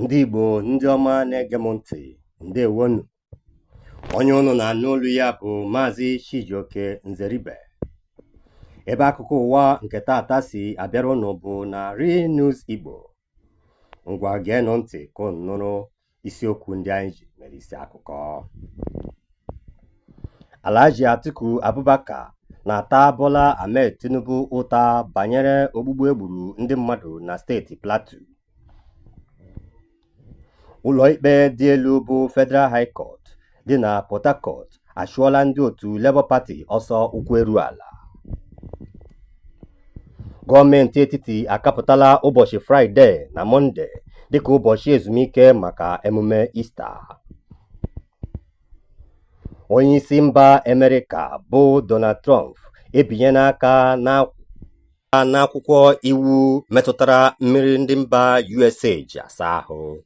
Ndị Igbo ndị ọma na-ege m ntị, ndewonu. Onye unu na-anụ olu ya bụ Maazị Chijioke Nzeribe. Ebe akụkọ ụwa nke taata si abịara unu bụ na Real News Igbo. Ngwa geenụ ntị ka unu nụrụ isiokwu ndị anyị ji mere isi akụkọ. Alhaji Atiku Abubakar na-ata Bola Ahmed Tinubu ụta banyere ogbugbu e gburu ndị mmadụ na steeti Plateau. Ụlọikpe dị elu bụ Federal High Court dị na Port Harcourt achụọla ndị otu Labour Party ọsọ ụkwụ eru ala. Gọọmenti etiti akapụtala ụbọchị Fraịde na Mọnde dịka ụbọchị ezumike maka emume Ista. Onyeisi mba Amerịka bụ Donald Trump ebinyela aka n'akwụkwọ iwu metụtara mmiri ndị mba USA ji asa ahụ.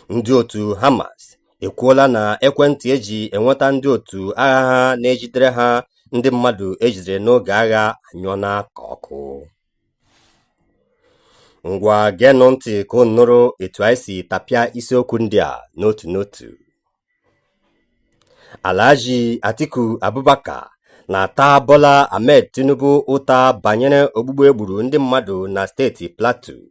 Ndị otu Hamas ekwuola na ekwentị eji enweta ndị otu agha ha na-ejidere ha ndị mmadụ ejidere n'oge agha anyụọna ka ọkụ. Ngwa geenụ ntị ka unu nụrụ etu anyị si tapịa isiokwu ndị a n'otu n'otu. Alhaji Atiku Abubakar na-ata Bola Ahmed Tinubu ụta banyere ogbugbu e gburu ndị mmadụ na steeti Plateau.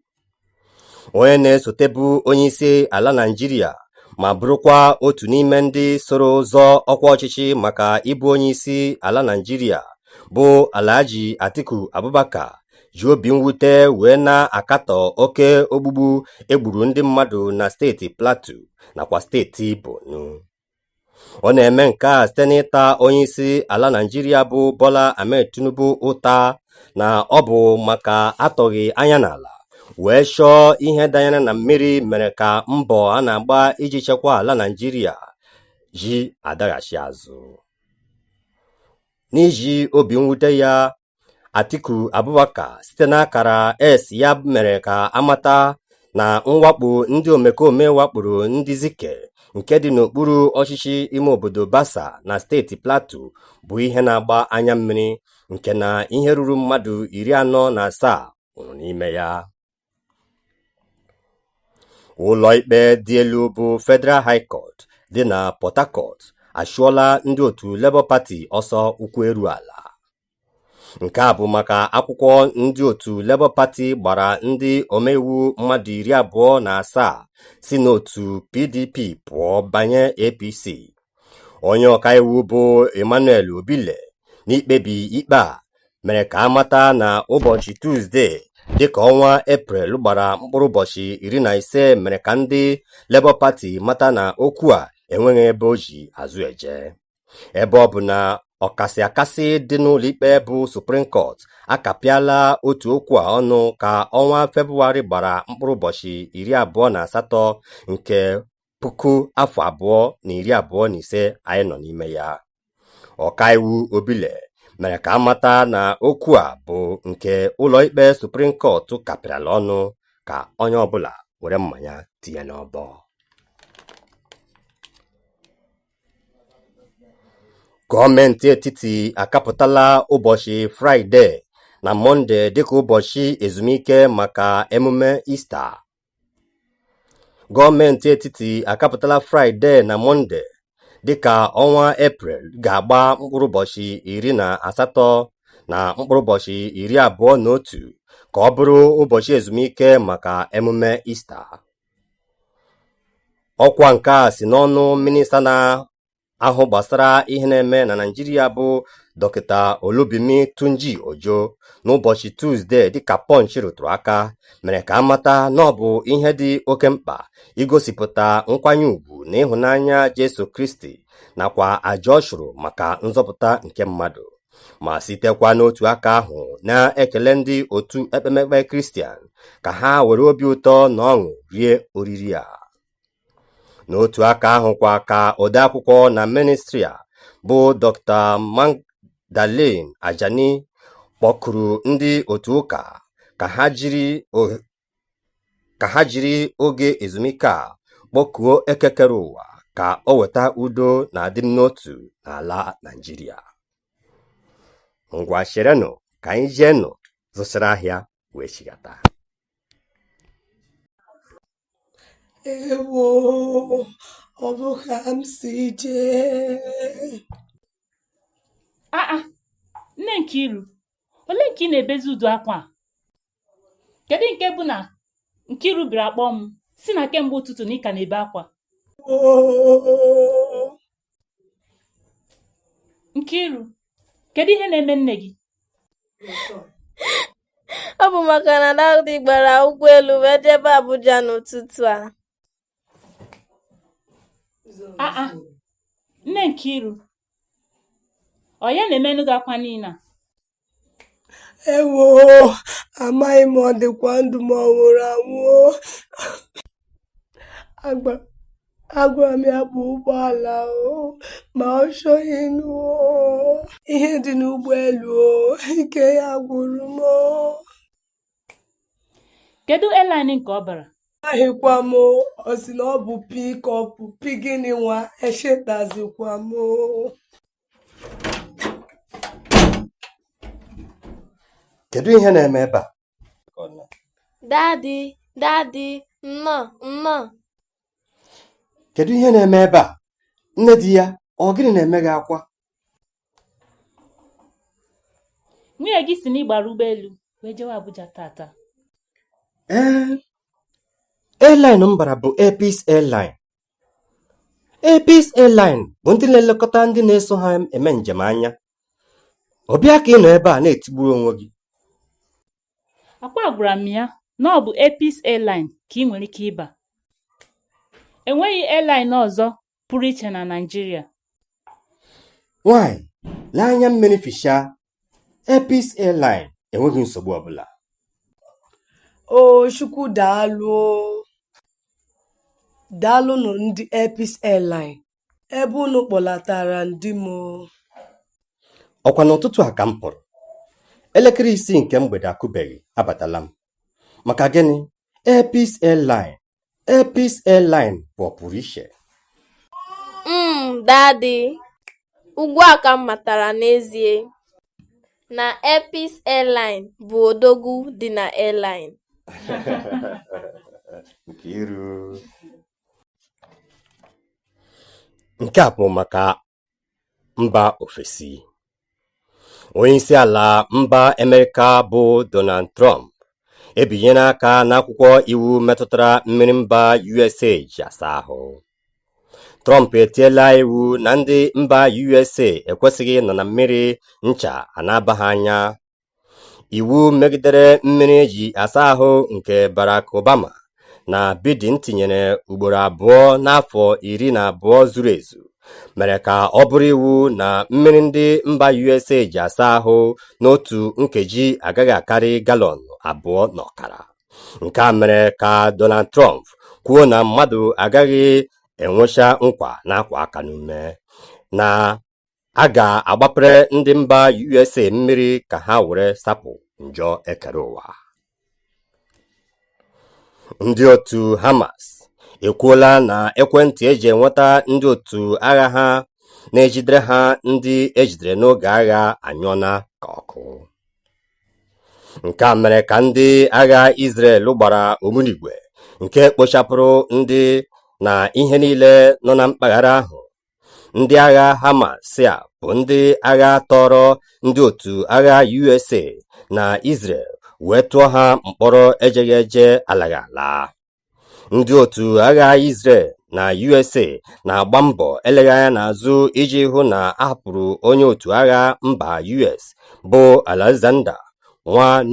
Onye na-esotebu onyeisi ala Naịjirịa ma bụrụkwa otu n'ime ndị soro zọọ ọkwa ọchịchị maka ịbụ onyeisi ala Naịjirịa bụ Alhaji Atiku Abubakar ji obi mwute wee na-akatọ oke ogbugbu e gburu ndị mmadụ na steeti Plateau nakwa steeti Borno. Ọ na-eme nke a site n'ịta onyeisi ala Naịjirịa bụ Bola Ahmed Tinubu ụta na ọ bụ maka atọghị anya n'ala wee chọọ ihe danyere na mmiri mere ka mbọ a na-agba iji chekwaa ala Naịjirịa ji adaghachi azụ. N'iji obi mwute ya, Atiku Abubakar site n'akara X ya mere ka amata na mwakpo ndị omekome wakporo ndị Zikke nke dị n'okpuru ọchịchị ime obodo Basa na steeti Plateau bụ ihe na-agba anya mmiri nke na ihe ruru mmadụ 47 nwụrụ n'ime ya. Ụlọikpe dị elu bụ Federal High Court dị na Port Harcourt achụọla ndị otu Labour Party ọsọ ụkwụ eru ala. Nke a bụ maka akwụkwọ ndị otu Labour Party gbara ndị omeiwu mmadụ 27 si n'otu PDP pụọ banye APC. Onye ọkaiwu bụ Emmanuel Obile n'ikpebi ikpe a mere ka amata na ụbọchị Tuzdee dịka ọnwa Eprel gbara mkpụrụ ụbọchị 15 mere ka ndị Labour Party mata na okwu a enweghị ebe o ji azụ eje. Ebe ọ bụ na ọkasị akasị dị n'ụlọikpe bụ Supreme Court akapịala otu okwu a ọnụ ka ọnwa Febụwarị gbara mkpụrụ ụbọchị 28 nke 2025 anyị nọ n'ime ya. Ọkaiwu Obile mere ka amata na okwu a bụ nke ụlọikpe Supreme Court kapịrịla ọnụ ka onye ọbụla were mmanya tinye n'ọbọ. Gọọmenti etiti akapụtala ụbọchị Fraịde na Mọnde dịka ụbọchị ezumike maka emume Ista. Gọọmenti etiti akapụtala Fraịde na Mọnde dịka ọnwa Eprel ga-agba mkpụrụ ụbọchị 18 na mkpụrụ ụbọchị 21 ka ọ bụrụ ụbọchị ezumike maka emume Ista. Ọkwa nke a si n'ọnụ minista na-ahụ gbasara ihe na-eme na Naịjirịa bụ Dọkịta Olubimi Tunji Ojo n'ụbọchị Tuzdee dịka Punch rụtụrụ aka mere ka amata na ọ bụ ihe dị oke mkpa igosipụta nkwanye ùgwù na ịhụnanya Jesu Kristi nakwa àjà ọ chụrụ maka nzọpụta nke mmadụ, ma sitekwa n'otu aka ahụ na-ekele ndị otu ekpemekpe Kristian ka ha were obi ụtọ na ọṅụ rie oriri a. N'otu aka ahụ kwa ka odeakwụkwọ na ministri a bụ Dr. Magdalene Ajani kpọkuru ndị otu ụka ka ha jiri oge ezumike a kpọkuo ekekere ụwa ka o weta udo na adịm n'otu n'ala Naịjirịa. Ngwa cherenụ ka anyị jeenụ zụchara ahịa wee chighata. Ewo, ọ bụ ka m si jee. Aa, nne Nkiru, olee nke ị na-ebezi udu akwa a? Kedu nke bụ na Nkiru bịara kpọọ m si na kemgbe ụtụtụ na ị ka na-ebe akwa? Oo. Nkiru, kedu ihe na-eme nne gị? Ọ bụ maka na Daddy gbara ụgbọelu wee jebe Abuja n'ụtụtụ a. Aa, nne Nkiru, ọ ya na-emenụ gị akwa niile a? Ewo, amaghị m ọ dịkwa ndụ ma ọ nwụrụ anwụ. Agwara m ya bụ ụgbọala o, ma ọ chọghị ịnụ o. Ihe dị n'ụgbọelu o, ike ya gwụrụ m o. Kedu airline nke ọ bara? Amaghịkwa m o, ọ sị na ọ bụ pikọpụ pi gịnị nwa, echetazikwa m o. Kedu ihe na-eme ebe a? Daddy, Daddy, nnọọ, nnọọ. Kedu ihe na-eme ebe a? Nne di ya, ọ gịnị na-eme gị akwa? Nwunye gị si na ị gbara ụgbọelu wee jewe Abuja tata. Ee, airline m bara bụ Air Peace Airline. Air Peace Airline bụ ndị na-elekọta ndị na-eso ha eme njem anya. Ọ bịa ka ị nọ ebe a na-etigburu onwe gị. Akwa gwara m ya na ọ bụ Air Peace Airline ka ị nwere ike ịba. Enweghị airline ọzọ pụrụ iche na Naịjirịa. Nwanyị, lee anya mmiri fichaa. Air Peace Airline enweghị nsogbu ọbụla. O Chukwu, daalụ o. Daalụnụ ndị Air Peace Airline, ebe unu kpọlatara ndị m o. Ọkwa n'ụtụtụ a ka m pụrụ. Elekere 6 nke mgbede akụbeghị, abatala m. Maka gịnị? Air Peace Airline. Air Peace Airline bụ ọpụrụ iche. Daddy, ugbu a ka m matara n'ezie na Air Peace Airline bụ odogwu dị na airline. Nkiru. Nke a bụ maka mba ofesi. Onyeisi ala mba Amerịka bụ Donald Trump ebinyela aka n'akwụkwọ iwu metụtara mmiri mba USA ji asa ahụ. Trump etiela iwu na ndị mba USA ekwesịghị ịnọ na mmiri ncha a na-aba ha anya. Iwu megidere mmiri eji asa ahụ nke Barack Obama na Biden tinyere ugboro 2 n'afọ 12 zuru ezu mere ka ọ bụrụ iwu na mmiri ndị mba USA ji asa ahụ n'otu nkeji agaghị akarị galọn 2.5. Nke a mere ka Donald Trump kwuo na mmadụ agaghị enwecha nkwa na-akwa aka n'ume na a ga-agbapere ndị mba USA mmiri ka ha were sapụ njọ ekere ụwa. Ndị otu Hamas ekwuola na ekwentị eji enweta ndị otu agha ha na-ejidere ha ndị ejidere n'oge agha anyụọna ka ọkụ. Nke a mere ka ndị agha Israel gbara ogbunigwe nke kpochapụrụ ndị na ihe niile nọ na mpaghara ahụ. Ndị agha Hamas a bụ ndị agha tọrọ ndị otu agha USA na Israel wee tụọ ha mkpọrọ ejeghị eje alaghị ala. Ndị otu agha Israel na USA na-agba mbọ eleghị anya n'azụ iji hụ na a hapụrụ onye otu agha mba US bụ Alexander Nwa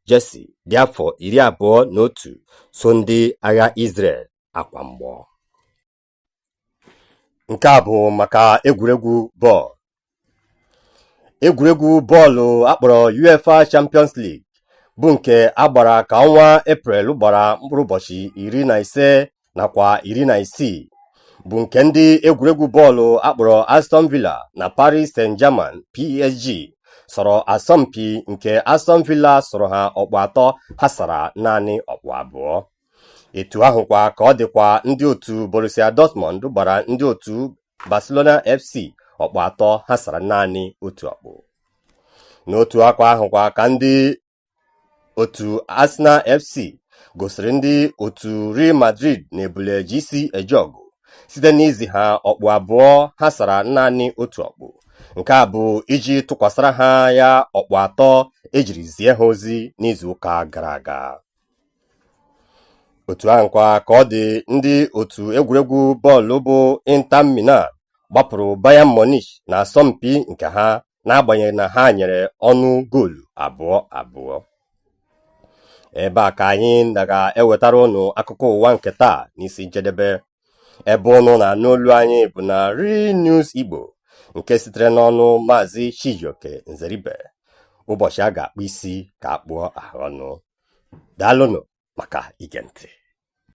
Jesse dị afọ 21 so ndị agha Israel akwa mgbọ. Nke a bụ maka egwuregwu bọọlụ. Egwuregwu bọọlụ akpọrọ UEFA Champions League bụ nke a gbara ka ọnwa Eprel gbara mkpụrụ ụbọchị 15 nakwa 16 bụ nke ndị egwuregwu bọọlụ akpọrọ Aston Villa na Paris Saint-Germain PSG sọrọ asọmpi nke Aston Villa sọrọ ha ọkpụ 3 ha sara naanị ọkpụ 2. Etu ahụkwa ka ọ dịkwa ndị otu Borussia Dortmund gbara ndị otu Barcelona FC ọkpụ 3 ha sara naanị 1 ọkpụ. N'otu akwa ahụkwa ka ndị otu Arsenal FC Gosiri ndị otu Real Madrid na ebule GC Ejeọgụ site n'izi ha ọkpụ abụọ ha sara naanị otu ọkpụ. Nke a bụ iji tụkwasara ha ya ọkpụ atọ ejiri zie ha ozi n'izuụka gara aga. Otu ahụ kwa ka ọ dị ndị otu egwuregwu bọọlụ bụ Inter Milan gbapụrụ Bayern Munich na asọmpi nke ha n'agbanyeghị na ha nyere ọnụ goolu abụọ abụọ. Ebe a ka anyị ga-ewetara ụnụ akụkọ ụwa nke taa n'isi njedebe. Ebe ụnụ na-anụ olu anyị bụ na Real News Igbo nke sitere n'ọnụ Maazị Chijioke Nzeribe. Ụbọchị a ga-akpụ isi ka a kpụọ ahụ ọnụ. Daalụnụ maka ige ntị.